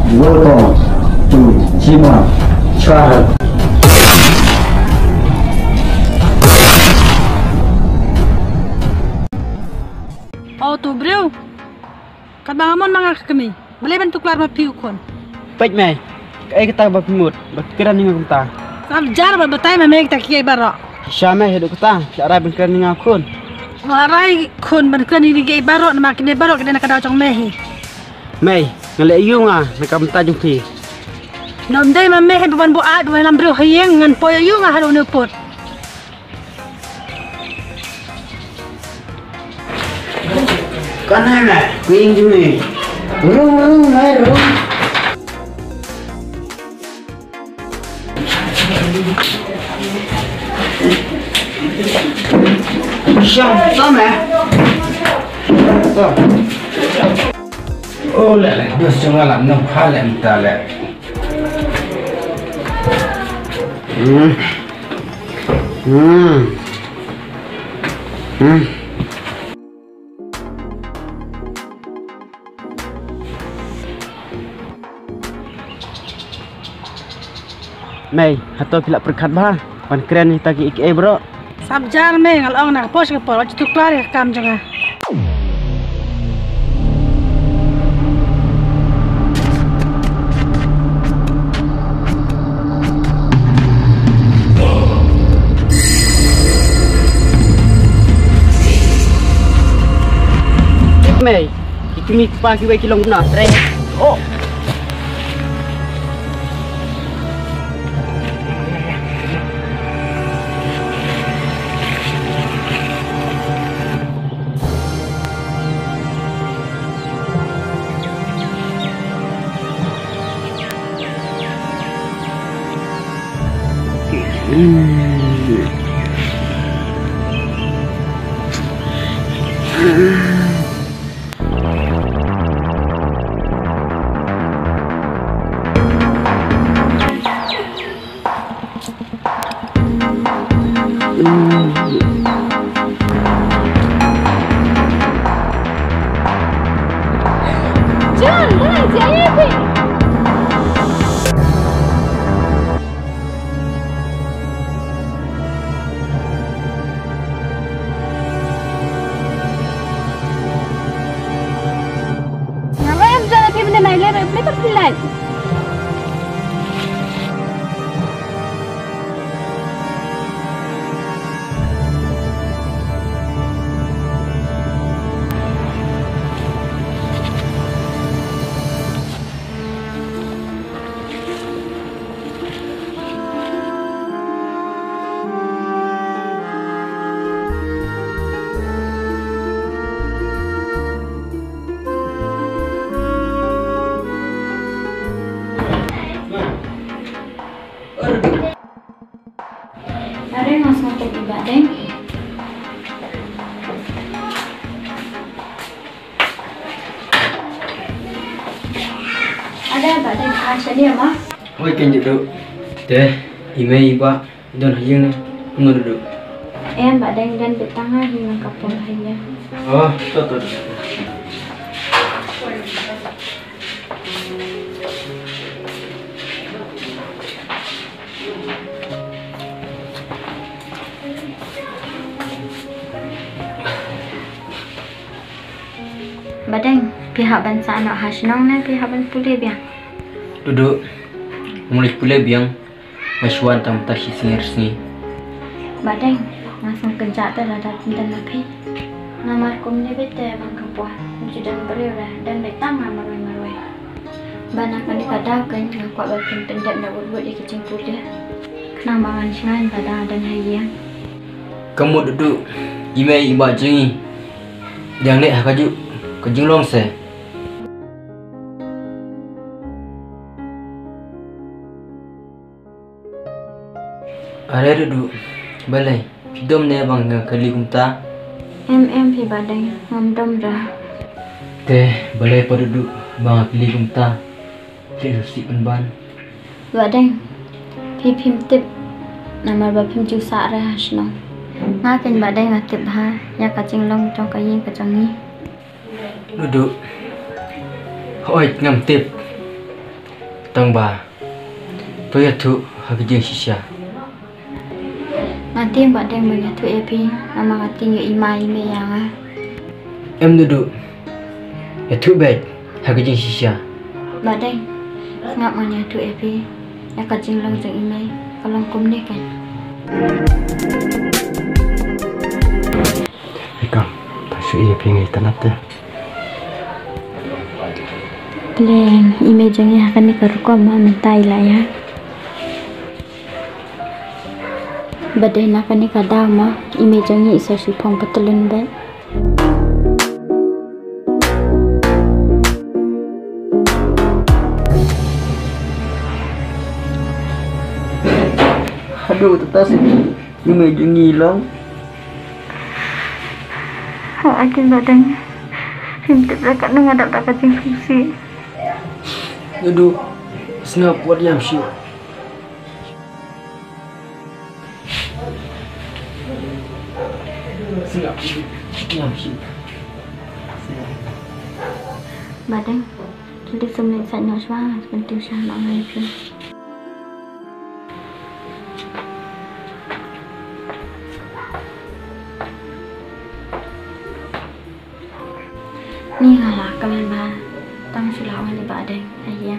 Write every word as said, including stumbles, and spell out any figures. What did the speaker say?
Welcome to Jima Channel. Oh, to briew. Katba nga mon ma nga ka kmie. Balei ban tuklar ma phi u khun? Peit mei. Kaei kata ba phi mut? Ba kren ïa nga kumta. Sngap jar ba batai ma mei kita kiei baroh. Sha mei haduh kata. Sha rai ban kren ïa nga khun. Nga rai khun ban kren ïa kiei baroh namar kine baroh kine na ka daw jong mei hi. Mei, nga leh ïa u nga na ka bynta jong phi. Ngam dei ma mei hi ba ban buaid ba lam briew ha ïing ngan poi ïa u nga haduh ne u pud. Kan hai mei, kuing jong mei. Rung rung mei rung. Shang, to mei. To. Oh, leh leh, dus jong nga la nang pha leh mynta leh. Hmm. Hmm. Hmm. Mei, hato phi la pyrkhat bha ban kren ïa kita kiei kiei baroh? Sngap jar mei, nga la ong na ka por sha ka por, wat ju tuklar ïa ka kam jong nga. Mei, ki kmie ki kpa kiwei ki long kumno, trei. Oh. Jun, balei jia ïa phi? Nga la em jia ïa phi mynne nai leh, balei pat phi lait? Are nga sngewthuh ïa i Bah Deng. Are Bah Deng, ah, shane ma. Oi, ken ju duh. Te, i mei i bah, don ha ïing ne? Kumno duh? Em, Bah Deng, don beit tang ha ïing, nga ka poi ha ïing. Oh, to, to, to. Bah Deng, phi hap ban sah noh ha shnong ne phi hap ban pule biang? Duh duh, ngam leit pule biang. Nga shu wan tang mynta shi sngi ar sngi. Bah Deng, nga sngew kynjah te lada pyndonkam ïa phi. Namar kumne beit te ban ka por, ym ju don briew re, don beit tang nga marwei marwei. Bad na kane ka daw kein nga kwah ba phin pyndep da wut wut ïa ki jingpule. Khnang ba ngan shngaiñ ba dang don ha ïing. Ka mut duh duh, i mei i bah jong ngi dang leh ha kajuh ka jinglong se. Are duh duh, balei? Phi dom ne ba nga kylli kumta? Em em phi Bah Deng, ngam dom re. Te balei pat duh duh ba nga kylli kumta? Phi sngewsih pynban. Bah Deng, phi phim tip namar ba phim ju sah re ha shnong. Nga kein Bah Deng nga tip bha ïa ka jinglong jong ka ïing ka jong ngi. Duh duh. Hooid ngam tip. Tang ba to ïathuh ha ka jingshisha. Nga tieng Bah Deng ban ïathuh ïa phi, namar nga tieng ïoh i ma i mei ïa nga. Em Dudu, ïathuh beit ha ka jingshisha. Bah Deng, sngap ngan ïathuh ïa phi, ïa ka jinglong jong i mei ka long kumne kan. Ïa ka, ta shu ïa phi ngi tanap te. Pleng, i mei jong ngi ha kane ka rukom ma mynta i la ïa. Ba dei na kane ka daw ma i mei jong ngi i sa shu phong patlun beit. Haduh tetas i mei jong ngi long. Ha akin Bah Deng. Him tip da ka nang adap da ka jingsngewsih. Dudu, sngap wat ïam shuh. Sngap, ïam shuh. Bah Deng, ki leit sum leit sait noh shuwa, ban tip sha noh ngai phi. Ni nga la kmen ba tang shu la wan i Bah Deng, ai ïa.